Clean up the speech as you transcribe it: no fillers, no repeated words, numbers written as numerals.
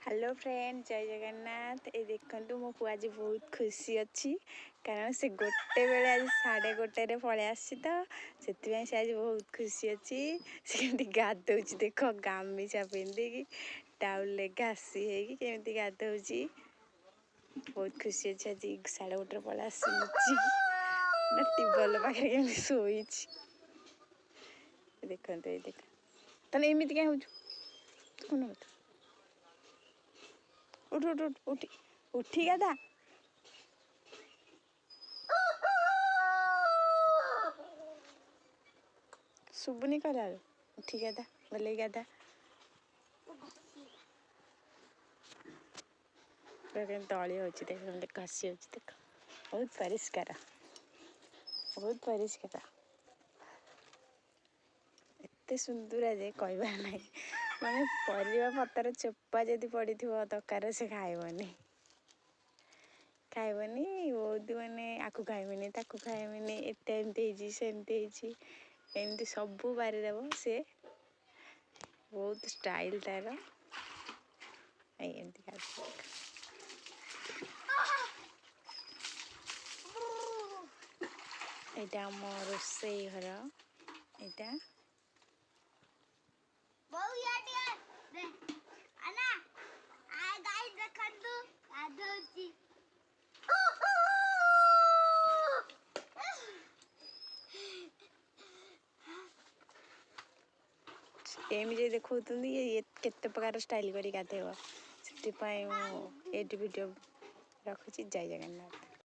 Hello friend, ଜୟ ଜଗନ୍ନାଥ। ଏଇ ଦେଖନ୍ତୁ, ମୋ ପୁଅ ଆଜି ବହୁତ ଖୁସି ଅଛି, କାରଣ ସେ ଗୋଟେ ବେଳେ ଆଜି 1:30ରେ ପଳେଇ ଆସିଛି, ତ ସେଥିପାଇଁ ସେ ଆଜି ବହୁତ ଖୁସି ଅଛି। ସେ କେମିତି ଗାଧଉଛି ଦେଖ, ଗାମିଛା ପିନ୍ଧିକି ଟାଉଲରେ ଘାସି ହେଇକି କେମିତି ଗାଧଉଛି। ବହୁତ ଖୁସି ଅଛି, ଆଜି 1:30ରେ ପଳେଇ ଆସିଛି ନା। ଟିବଲ ପାଖରେ କେମିତି ଶୋଇଛି ଦେଖନ୍ତୁ। ଏଇ ଦେଖ, ତାହେଲେ ଏମିତି କାହିଁ ହଉଛୁ? ଦେଖୁନୁ ମତେ। ଉଠ ଉଠ ଉଠ, ଉଠି ଉଠି ଗାଧା। ଶୁଭୁନି କହିଲା ବେଳୁ। ଉଠି ଗାଧା, ଭଲେଇ ଗାଧା। ପୁରା କେମିତି ଦଳି ହେଉଛି ଦେଖ, କେମିତି ଘଷି ହେଉଛି ଦେଖ। ବହୁତ ପରିଷ୍କାର, ବହୁତ ପରିଷ୍କାର। ଏତେ ସୁନ୍ଦର ଯେ କହିବାର ନାହିଁ। ମାନେ ପରିବା ପତ୍ର ଚୋପା ଯଦି ପଡ଼ିଥିବ ତରକାରୀରେ, ସେ ଖାଇବନି, ଖାଇବନି। ବହୁତ ମାନେ ଆକୁ ଖାଇବିନି, ତାକୁ ଖାଇବିନି, ଏତେ ଏମିତି ହେଇଛି, ସେମିତି ହେଇଛି, ଏମିତି ସବୁ ବାରିଦେବ ସେ। ବହୁତ ଷ୍ଟାଇଲ୍ ତାର। ଏଇ ଏମିତି ଖାଉଛି। ଏଇଟା ଆମ ରୋଷେଇ ଘର ଏଇଟା। ବୋଉ, ଇଆ ଟିକେ ଦେ। ଆନା ଆ, ଗାଈ ଦେଖନ୍ତୁ ଗାଧଉଛି। ଏମିତି ଦେଖାଉଛନ୍ତି ଇଏ କେତେ ପ୍ରକାର ଷ୍ଟାଇଲ୍ କରି ଗାଧେଇବ। ସେଥିପାଇଁ ମୁଁ ଏଇଠି ଭିଡ଼ିଓ ରଖୁଛି। ଜୟ ଜଗନ୍ନାଥ।